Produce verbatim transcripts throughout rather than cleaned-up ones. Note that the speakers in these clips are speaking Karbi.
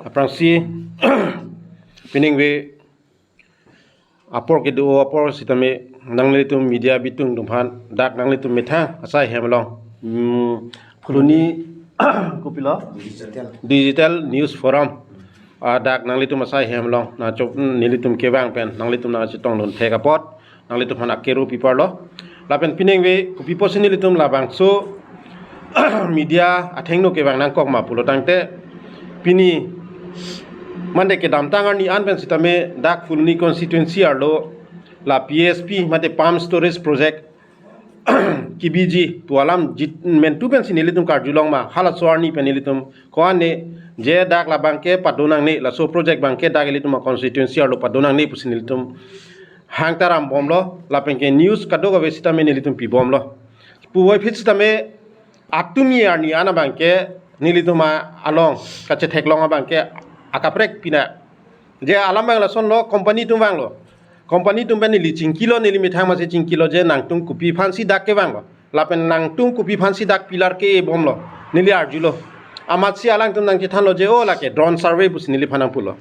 Aphrangsi pining ave apor kedo apor sitame nanglitum media bitung atum aphan dak nanglitum methang asai hem along, hmm, Phuloni kopilo? Digital. Digital News Forum. Ah, dak nanglitum asai hem along nangchok, nelitum kevang pen nanglitum nangchetongdun thek apot nanglitum aphan akero piparlo. Lapen pining ave kopi apotsi nelitum labangso media athengno kevang nangkok ma pulo tangte, pini mande kedamtang arni an pen sitame dak Phuloni constituency arlo la P S P mate Pump Storage Project kebiji pu alam jit mentu pensi nelitum karjulong ma, halaso arni pen nelitum ko-an ne je dak labangke padonangne, laso project abangke dak ilitum a-constituency arlo padonangne pusi nelitum hangtaram bomlo, lapenke news kadokave sitame nelitum pibomlo. Puvoiphit sitame atumi arni an abangke nelitum along kachetheklong abangke akaprek pina. Je alam abang lasonlo, company atum vanglo. Company atum pen neli chingkilo, neli methang masi chingkilo je nangtum kopi aphansi dak kevanglo. Lapen nangtum kopi aphansi dak pillar ke-e bomlo. Neli arjulo. Amatsi alangtum nangchethanlo je o lake drone survey pusi neliphan nangpulo.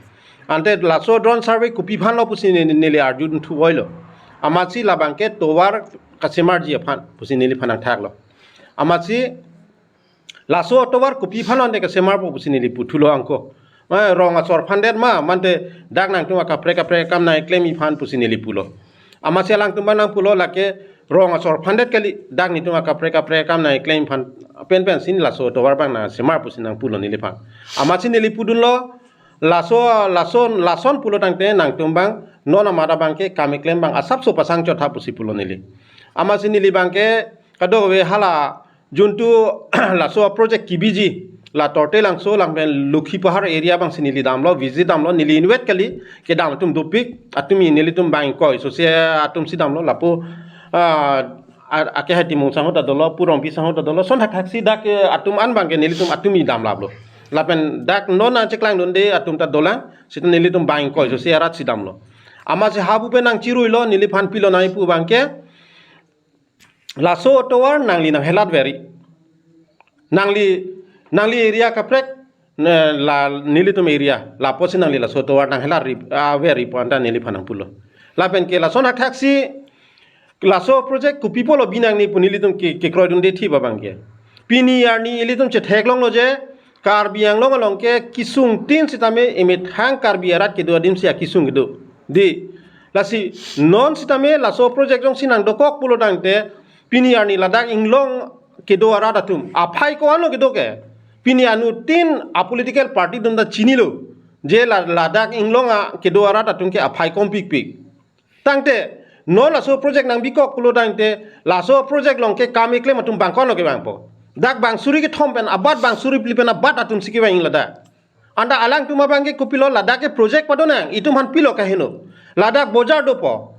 Ante laso drone survey kopi aphanlo pusi ne-, neli arjunthu voilo. Amatsi labangke tovar kasemarji aphan pusi neliphan nangthaklo. Amatsi laso tovar kopi aphan ante kasemarpo pusi neli puthulo angko. Ma rong asor aphan det ma, mante dak nangtum akaprek kaprek akam nangklemji aphan pusi neli pulo. Amatsi alangtum abang nangpulo lake rong asor aphan det kali, dak netum akaprek kaprek akam nangklemji aphan penpensi laso tovar abang nangsemar pusi nangpulo neliphan. Amatsi neli pudunlo, laso lason lason pulo tangte nangtum abang non amat abangke kam keklem abang asapso pasang chotha pusi pulo neli. Amatsi neli abangke kadokave hala juntu laso project kebiji la Tortelangso lapen Lokhipahar area abangsi neli damlo, visit damlo, neli invite kali, kedam atum dopik, atumi nelitum bang ingkoi aso si atumsi damlo, lapu, ah, a-, ake Haitimung asangho ta dolo, Pu Rongpi asangho ta dolo, son thakthak si dak, eh, atum an abangke nelitum atumi damlaplo. Lapen dak non nangcheklangdunde atum ta dolang, sita nelitum bang ingkoi aso si arat si damlo. Amatsi hapu pen nangchiruilo, neliphan pilo nangkipu abangke, laso tovar nangli nanghelat veri. Nangli, nangli area kaprek, ne, la nelitum area, lapusi nangli laso tovar nanghelat ri, ah, veri pu anta neliphan nangpulo. Lapenke lason thakthak si, laso project kopi apotlo binangne pu nelitum ke, kekroidunde thip abangke. Pini arni ilitum chetheklonglo je, Karbi Anglong along ke kesung tin sitame emethang Karbi arat kedo adimsi akesung kedo. Dei, lasi non sitame laso project jongsi nangdokok pulo tangte, pini arni ladak inglong kedo arat atum aphai ko-anlo kedo ke. Pini anuttin a-political party atum ta chinilo je la, ladak inglong a kedo arat atum ke aphai kompikpik. Tangte non laso project nangbikok pulo tangte, laso project along ke kam keklem atum bang ko-anlo kevangpo? Dak bang suri kethom pen abat, bang suri phli pen abat atumsi kevang ladak. Anta alangtum abangke kopilo, ladak ke project padonang, itum aphan pilo kaheno? Ladak bojar dopo,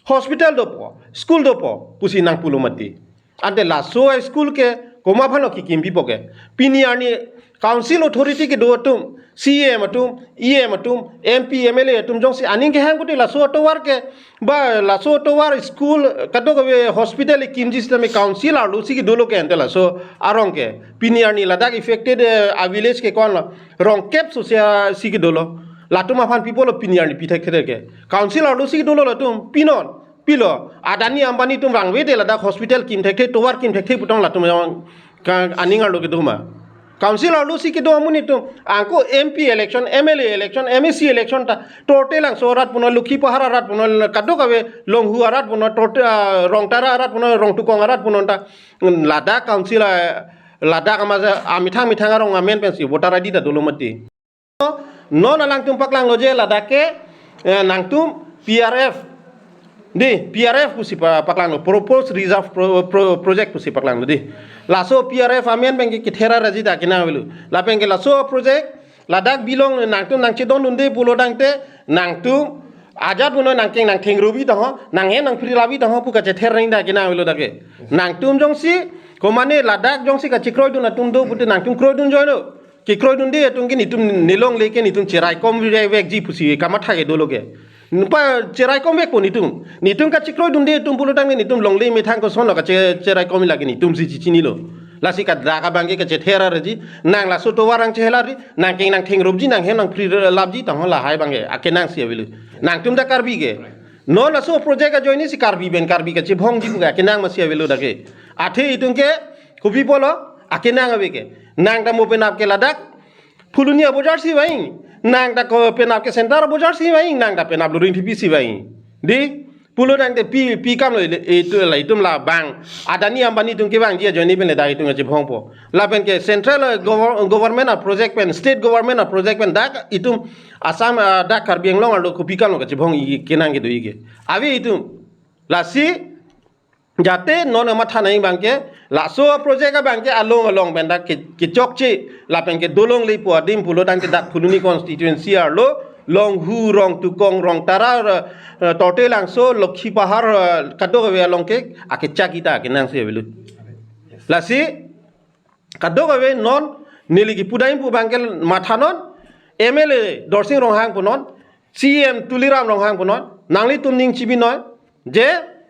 hospital dopo, school dopo pusi nangpulo mati. Ante laso a-school ke komat aphanlo kekimpipo ke? Pini arni council authority kedo atum, C E M atum, E M atum, M P, M L A atum jongsi aning kehang pute laso tovar ke, ba laso tovar, school, kadokave hospital kimji sitame council arlosi kedolo ke ante laso arong ke. Pini arni ladak affected, eh, a-village ke ko-anlo, rong kep aso si kedolo. Latum aphan pipolo pini arni pithek thek ke? Council arlosi kedolo latum, pinon. Pilo, Adani Ambani atum vangvede ladak hospital kim thekthe, tovar kim thekthe putong latum yang ka aning arlo kedo ma? Council arlosi kedo amonit atum, angko M P election, M L A election, M A C election ta, Tortelangso arat punon, Lokhipahar arat punon, kadokave Longhu arat punon, Torte, ah, Rongtara arat punon, Rongtukong arat punon ta, ladak council, ah, ladak amaja, amethang methang arong amen pensi voter I D ta dolo mati. Non alangtum paklanglo je ladak ke, eh, nangtum P R F. Dei, P R F pusi pa-, paklanglo, Proposed Reserve Pro-, Pro-, Project pusi paklanglo dei. Laso P R F amen penke kethera raji ta kenang avelo. Lapenke laso project, ladak bilong nangtum nangchedondunde pulo tangte, nangtum ajat punon nangkeng nangthengro bi tangho, nanghe nangphri labi tangho pu kachether nang ta kenang avelo dak ke. Nangtum jongsi, komane ladak jongsi kachekroidun atum do pute nangtum kroidun joilo. Kekroidunde atum ke netum nelongle ke netum cheraikom vekji pusi kamatha ke dolo ke. Nepa cheraikomvekpo netum. Netum kachekroidunde atum pulo tangte netum longle methang kosonlo kache-, cheraikom lake netumsi chichinilo. Lasi kadak abangke kachether arji, nang laso tovar nangchehelarji, nang keng nangthengrupji, nanghem nangphri lapji, tangho lahai abangke akenangsi avelo. Nangtum dak Karbi ke. Non laso project ajoinesi Karbi pen Karbi kachebhongji pu akenang masi avelo dak ke. Athe itum ke kopi pulo, akenang ave ke. Nang ta mo penap ke ladak Phuloni abojar si vangji. Nang ta ko penap ke center abojar si vangji. Nang ta penap Luring Thepi si vangji. Dei, pulo nang te pi, pi kam lo ile, itu la, itum labang. Adani Ambani atum kevangji ajoine pen le dak itum kachebhongpo. Lapen ke central, eh, gover-, government a-project pen, state government a-project pen dak itum Assam, ah, dak Karbi Anglong arlo kopi kam lo kachebhong i kenang kedo i ke. Ave itum. Lasi, jate non amatha nai abangke, laso project abangke along along pen dak ke, kechokche, lapen ke dolongle pu adim pulo tangte dak Phuloni constituency arlo, Longhu, Rongtukong, Rongtara, eh, Tortelangso, Lokhi Pahar, eh, kadokave along ke, akechak kita kenangsi avelo. Lasi, kadokave non, neli kipu dam pu abangke mathanon, M L A Dorsing Ronghang punon, C E M Tuliram Ronghang punon, nanglitum ning chibinoi, je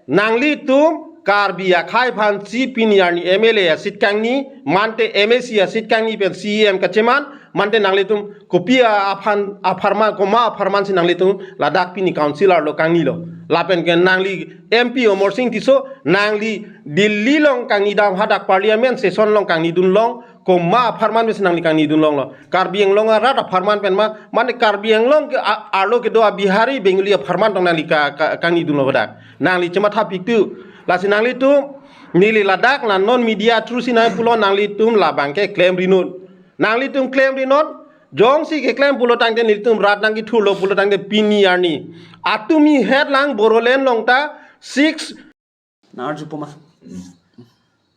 nanglitum Karbi akhei aphansi pini arni M L A a-seat kangni, mante M A C a-seat kangni pen C E M kacheman, mante nanglitum kopi a-, aphan, apharman, komat apharman si nanglitum ladak pini council arlo kangnilo. Lapen ke nangli M P Amarsing Tisso, nangli Delhi along kangni dam hadak parliament session along kangnidun long, komat apharman pensi nangli kangnidun longlo. Karbi Anglong arat apharman pen ma, mane Karbi Anglong ke a-, arlo kedo a-Bihari, Bengali apharman tong nangli ka, ka, kangnidun lo hadak. Nangli chematha piktu. Lasi nanglitum, neli ladak na non media through si nangpulo nanglitum labangke klemrinon. Nanglitum klemrinon, jongsi keklem pulo tangte nelitum rat nangkethurlo pulo tangte pini arni. Atumi het lang Bodoland along ta six Nang arjupo ma. Hmm.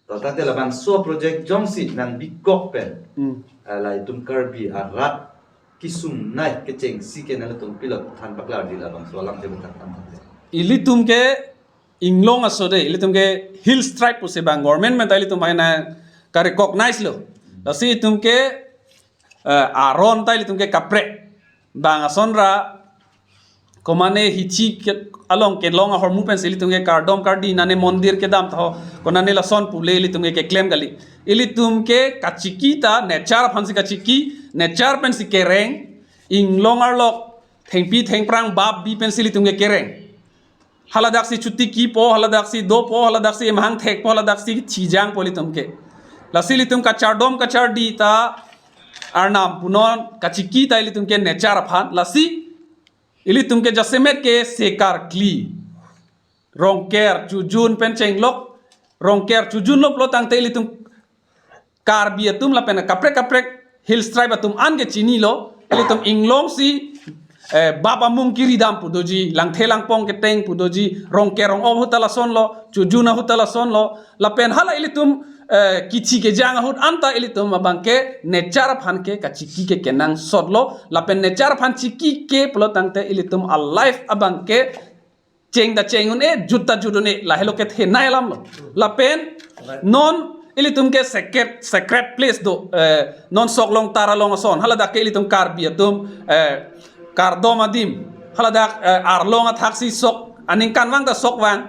Totang te labangso project jongsi nangbikok pen. Hmm. Eh, la itum Karbi arat kesungnei kechengsi ke nanglitum pilo than paklarji labangso alam te bukan than paklar. Ilitum ke inglong aso dei, ilitum ke hills tribe pusi bang government pen ta ilitum hai na ka-recognize lo. Lasi itum ke, eh, aron ta ilitum ke kaprek. Bang ason ra, komane hichi ke, along kelong ahormu pensi ilitum ke kardom kardi nane mondir kedam tho, konane lason pule ilitum ke keklem kali. Ilitum ke kachiki ta nature aphansi kachiki, nature pensi kereng, inglong arlok, thengpi thengphrang bap bi pensi ilitum ke kereng. Haladaksi chotiki po, haladaksi dopo, haladaksi emahang thekpo, haladaksi chijangpo ilitum ke. Lasi ilitum kachardom kachardi ta Arnam punon, kachiki ta ilitum ke nature aphan. Lasi ilitum ke jasemet ke se karkli. Rongker, chojun pen chenglok. Rongker, chojunlo pulo tangte ilitum Karbi atum lapen kaprek kaprek hills tribe atum an ke chinilo, ilitum inglongsi, eh, bap amung kiridam pu doji, langthe langpong keteng pu doji, rongker rong-op ahut ta lasonlo, chojun ahut ta lasonlo, lapen hala ilitum, eh, kichi kejang ahut anta ilitum abangke nature aphan ke kachiki ke kenangsotlo, lapen nature aphan chiki ke pulo tangte ilitum a-life abangke cheng ta cheng un-e, jut ta jut un-e, lahelo kethenei alamlo. Lapen non ilitum ke sacred, sacred place do, eh, non sok along tara along ason, haladak ke ilitum Karbi atum, eh, kardom adim, haladak, eh, arlong athaksi sok, aningkanvang ta sok vang,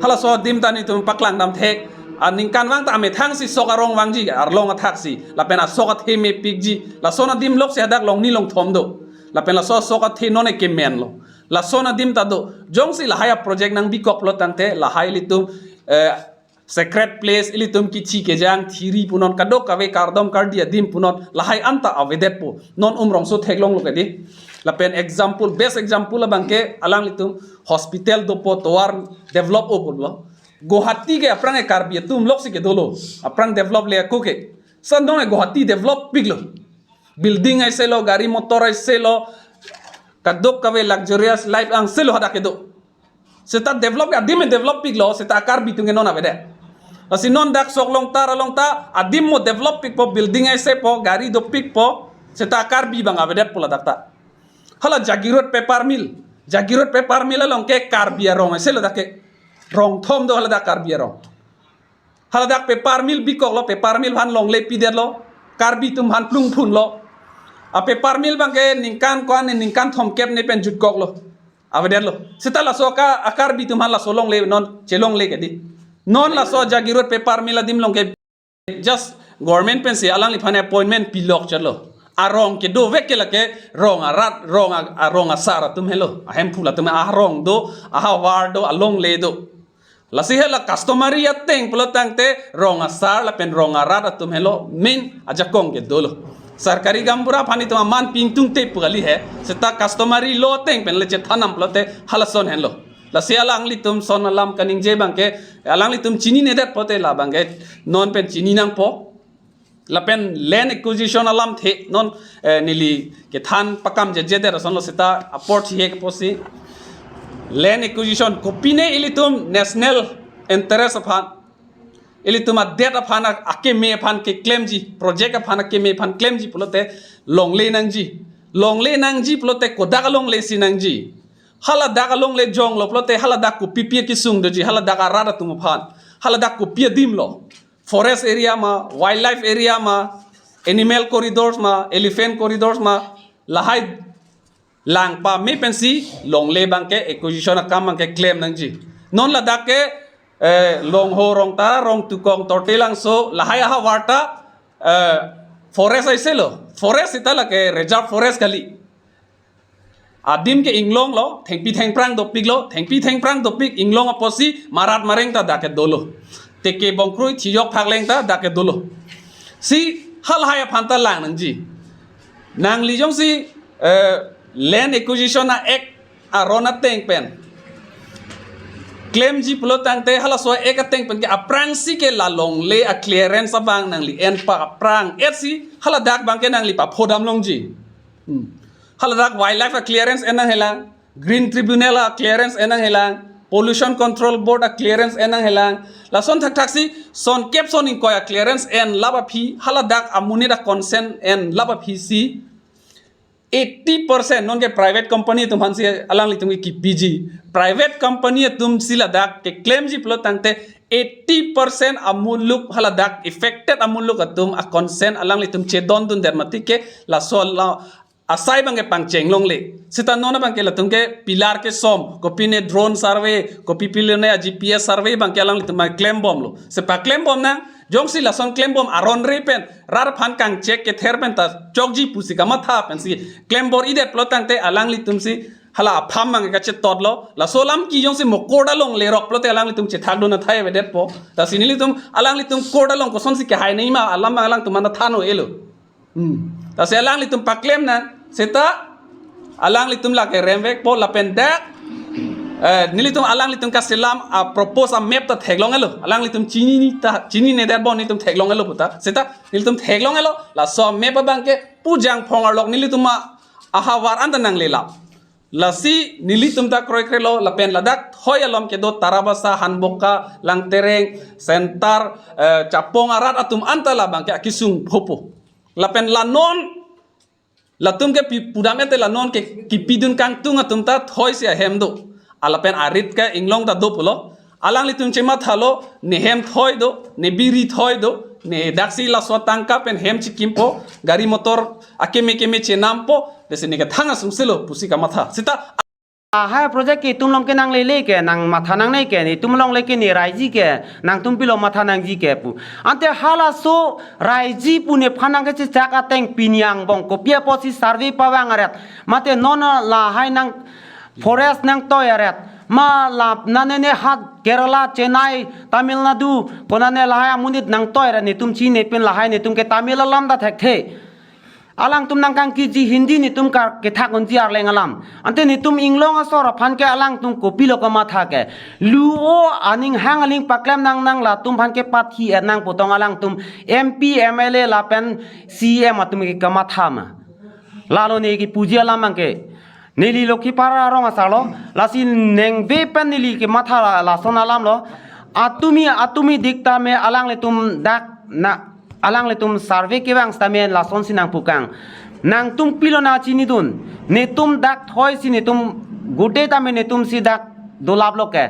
halaso adim ta nelitum paklang dam thek, aningkanvang ta amethangsi sok arong vangji, arlong athaksi, lapen asok athe mepikji, lason adim loksi hadak Longni Longthom do, lapen laso asok athe non eke menlo. Lason adim ta do. Jongsi lahai a-project nangbikok pulo tangte lahai ilitum, eh, sacred place, ilitum kichi kejang thiri punon, kadokave kardom kardi adim punon, lahai anta avedetpo. Non Umrongso theklonglo kedi. Lapen example, best example abangke alanglitum hospital dopo, tovar develop-o pulo. Guwahati ke aphrang e Karbi atum loksi kedolo. Aphrang develop le ako ke. Sandong e Guwahati develop piklo. Building aiselo, gari motor aiselo, kadokave luxurious life angselo hadak kedo. Seta develop, adim develop piklo, seta Karbi atum ke non avedet. Lasi non dak sok along tara along ta, adim mo develop pikpo, building aisepo, gari dopikpo, seta Karbi abang avedetpo ladak ta. Hala Jagiroad paper mill, Jagiroad paper mill along ke Karbi arong aiselo dak ke. Rongthom do haladak Karbi arong. Haladak paper mill bikoklo, paper mill aphan longle pidetlo, Karbi atum aphan plungphunlo. A-paper mill abangke ningkan ko-an ne ningkan thomkep ne pen jutkoklo. Avedetlo. Seta laso ka a-Karbi atum aphan laso longle non chelongle kedi. Non laso Jagiroad paper mill adim along ke just government pensi alangliphan appointment pilok chalo. Arong kedovek ke lake rong arat, rong a, arong asar atum helo. Ahemphu atum, arong do, ahavar do, alongle do. Lasi hala customary ateng pulo tangte rong asar lapen rong arat atum helo main ajakong kedolo. Sarkari gaonbura aphan itum aman pingtung te pu kali he. Seta customary law ateng pen le chethan nam pulote halason henlo. Lasi alanglitum son alam kaningje abangke, alanglitum chininedet pote la abangke non pen chini nangpo. Lapen land acquisition alamthe non, eh, neli kethan pakam jejedet asonlo seta apor thihe ke pusi. Land acquisition kopine ilitum national interest aphan, ilitum adet aphan, akeme aphan keklemji, project aphan akeme aphan klemji pulote longle nangji. Longle nangji pulote kodak alongle si nangji. Haladak alongle jonglo pulote haladak kopipi akesung doji, haladak arat atum aphan, haladak kopi adim lo. Forest area ma, wildlife area ma, animal corridors ma, elephant corridors ma, lahai lang pame pensi longle abangke acquisition akam abangke klem nangji. Non ladak ke, eh, Longho, Rongtara, Rongtukong, Tortilangso, lahai ahavar ta, eh, forest aiselo. Forest seta lake reserve forest kali. Adim ke inglong lo, thengpi thengphrang dopik lo, thengpi thengphrang dopik inglong apotsi marat mareng ta dak ke dolo. Teke bongkrui thijok phakleng ta dak ke dolo. Si halahai aphan ta lang nangji. Nangli jongsi, eh, Land Acquisition Act aron ateng pen klemji pulo tangte halaso act ateng pen ke aphrangsi ke la longle a clearance abang nangli en pa aphrang. Etsi haladak abangke nangli paphodam longji. Hmm. Haladak wildlife a clearance en nanghelang, Green Tribunal a clearance en nanghelang, Pollution Control Board a clearance en nanghelang. Lason thakthaksi son kep son ingkoi a clearance en lap aphi, haladak amonit a consent en lap aphi si eighty percent non ke private company atum aphansi alanglitum ke kipiji. Private company atum si ladak keklemji pulo tangte eighty percent amuluk haladak affected amuluk atum a consent alanglitum chedondundet mati ke laso la asai abangke pangcheng longle. Seta non abangke latum ke pillar kesom, kopine drone survey, kopi pilone a G P S survey abangke alanglitum abang klembomlo. Sepaklembom nang, jongsi lason klembom aron re pen, rat aphan kangchek kether pen ta chokji pusi kamatha pensi klembor-idet pulo tangte alanglitum si hala apham abangke kachetotlo. Laso alam ke jongsi mo court along lerok pulote alanglitum chethakdun athai avedetpo. Lasi nelitum alanglitum court along kosonsi kehai nangji ma alam alangtum aphan than-o-elo. Hmm. Lasi alanglitum paklem nang, seta alanglitum lake remvekpo lapen dak, eh, nelitum alanglitum kaselam a propose a map ta theklong-elo. Alanglitum chini ta, chininedetbom nelitum theklong-elo puta. Seta nelitum theklong-elo, laso map abangke pu Jangphong arlok nelitum a ahavar anta nanglelap. Lasi nelitum ta kroikrelo lapen ladak thoi alom kedo Tarabasa, Hanboka, Langtereng, Center, eh, Chapong arat atum anta labangke akesung phopo. Lapen la non latum ke pi-, pudam ete la non ke kipidun kangtung atum ta thoisi ahem do. A lapen arit ke inglong ta do pulo. Alanglitum chemathalo, ne hem thoi do, ne biri thoi do, ne daksi laso tangka pen hem chikimpo, gari motor akeme keme chenampo, lasi ne kethang asungselo pusi kamatha. Seta lahai project ke itum along ke nanglele ke, nangmatha nangne ke, itum along le ke ne raiji ke, nangtum pilo matha nangji ke pu. Ante halaso raiji pu nephan nangkechechak ateng pini angbong kopi apotsi survey pavang aret. Mate non lahai nang forest nangtoi aret. Ma la nane ne hat Kerala, Chennai, Tamil Nadu, konane lahai amonit nangtoi aret, netum chini pen lahai netum ke Tamil alam ta thekthe. Alangtum nangkangkiji Hindi netum ka kethak unji Arleng alam. Ante netum inglong asor aphan ke alangtum kopilo kamatha ke. Lu-o aning hang aling paklem nang nang latum aphan ke pathi et nang putong alangtum M P, M L A lapen C E M atum ke kamatha ma. Lalo ne kipuji alam abangke. Neli Lokhipara arong asarlo, lasi nengve pen neli kematha la, lason alamlo. Atumi, atumi dik tame alanglitum dak na, alanglitum survey kevang sitame lasonsi nangpukang. Nangtum pilo nangchinidun. Netum dak thoisi netum gode tame netumsi dak dolaplo ke.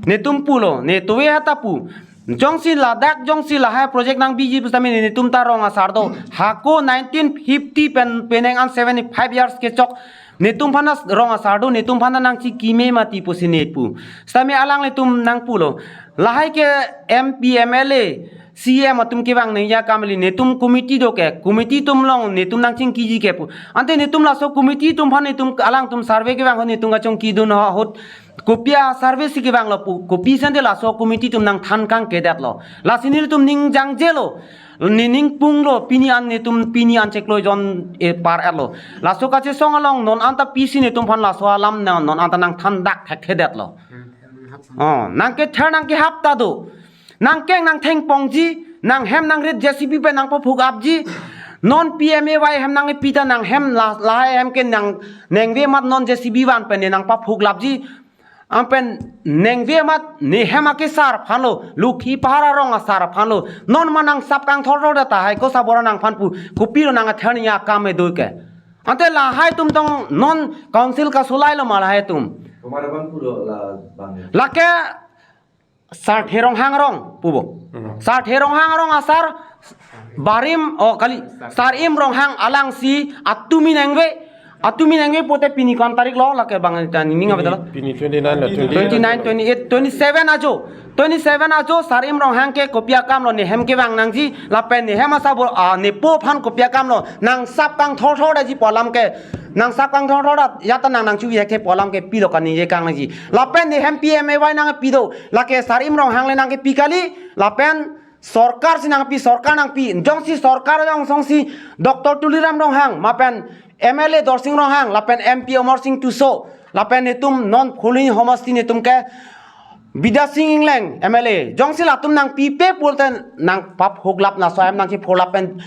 Netum pulo, ne tove hata pu. Jongsi ladak, jongsi lahai project nangbiji pusitame netum ta rong asar do. Hako nineteen fifty pen penang an seventy-five years kechok. Netum aphan ta rong asar do, netum aphan ta nangchikime mati pusi ne pu. Sitame alanglitum nangpulo. Lahai ke M P, M L A, C M atum kevang nangji akam kali, netum committee do ke, committee atum along netum nangchingkiji ke pu. Ante netum laso committee atum aphan netum alangtum survey kevang ahut netum kachongkidun ahut kopi a-survey si kevanglo pu, kopisi ante laso committee atum nangthan kangkedetlo. Lasi nelitum ning jangjelo, ne ning punglo, pini an netum pini an chiklo jon e par etlo. Laso kachesong along non anta pisi netum aphan laso alam na non anta nangthan dak thekthedetlo. Oh, nangkether nangkehap ta do. Nangkeng nangthengpongji, nanghem nangrit J C B pen nangpaphuk apji. Non P M A Y hem nangpi ta nanghem la, lahai hem ke nang nengve amat non J C B van pen ne nangpaphuk lapji. Anpen nengve amat ne hem akesar aphanlo, Lukhipahar arong asar aphanlo. Non ma nangsap kangthorthor ta tahai ko sabora nangphan pu, kopilo nang ather ni akam edo ke. Ante lahai atum tong non council kasolailo ma lahai atum. Komat abang pulo la bang. Lake Sarthe Ronghang arong pubo. Hmm. Sarthe Ronghang arong asar Barim, oh kali, Sarim Ronghang alangsi atumi nengve, atumi nengve pote pini ko-an tarik lo, lake bang ta ning ning apa lo? Pini twenty-nine lo, twenty-eight. Twenty-nine, twenty-eight, twenty-seven ajo. Twenty-seven ajo Sarim Ronghang ke kopi akam lo, ne hem kevang nangji, lapen ne hem asabor, ah, nepo aphan kopi akam lo, nangsap kangthorthor daji pu alam ke, nangsap kangthorthor dat, ya ta nang nangchu ya ke pu alam ke pilo kaningje kang nangji. Lapen ne hem P M A Y nangpi do, lake Sarim Ronghang le nangkepi kali, lapen sorkar si nangpi, sorkar nangpi, jongsi sorkar jong jongsi Doctor Tuliram Ronghang, mapen M L A Dorsing Ronghang, lapen M P Amarsing Tisso, lapen netum non Phuloni homosti netum ke Bidya Sing Engleng M L A, jongsi latum nangpipe pulote nangpaphuklap, laso ahem nangchiphuklap pen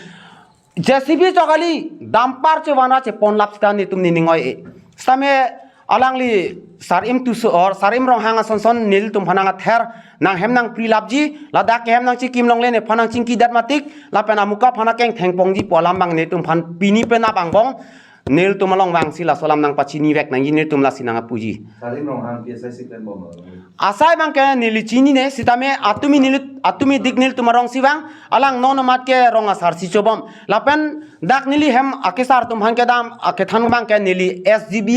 J C B chok kali, dumper chevanra cheponlap sita netum nening oi-e. Sitame alangli Sarim Tisso or Sarim Ronghang asonson nelitum aphan nang ather, nanghem nangprilapji, ladak ke hem nangchikim longle nephan nangchingkidat matik, lapen amuka aphan akeng thengpongji pu alam bang netum aphan pini penap angbong nelitum along vangsi laso alam nangpachinivek nangji, netum lasi nang apuji. Sarim Ronghang P S I si klembom lo. Asai bang ke neli chinine, sitame atumi neli, atumi dik nelitum arong si vang, alang non amat ke rong asar si chobom. Lapen dak neli hem akesar atum aphan kedam, akethan bang ke neli S G B,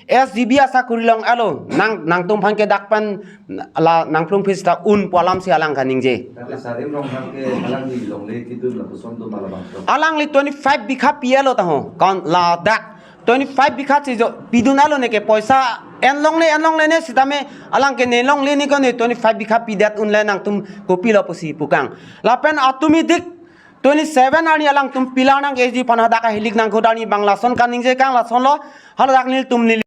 S G B asakori long alo, nang, nangtum aphan ke dak pen la nangplung phi sita un pu alam si alang kaningje. Tapi Sarim Ronghang ke alangli longle kidun lapuson do ma labangso? Alangli twenty-five bikha pi alo taho, kon ladak. Twenty-five bikha si jo pidun alo neke poisa en longle, en longle ne sitame alang ke ne longle ne ko ne twenty-five bikha pidet unle nangtum kopilo pusi pukang. Lapen atumi dik twenty-seven arni alangtum pillar nang A G aphan hadak ahilik nang khudarni bang lason kaningje kang lasonlo, haladak nelitum neli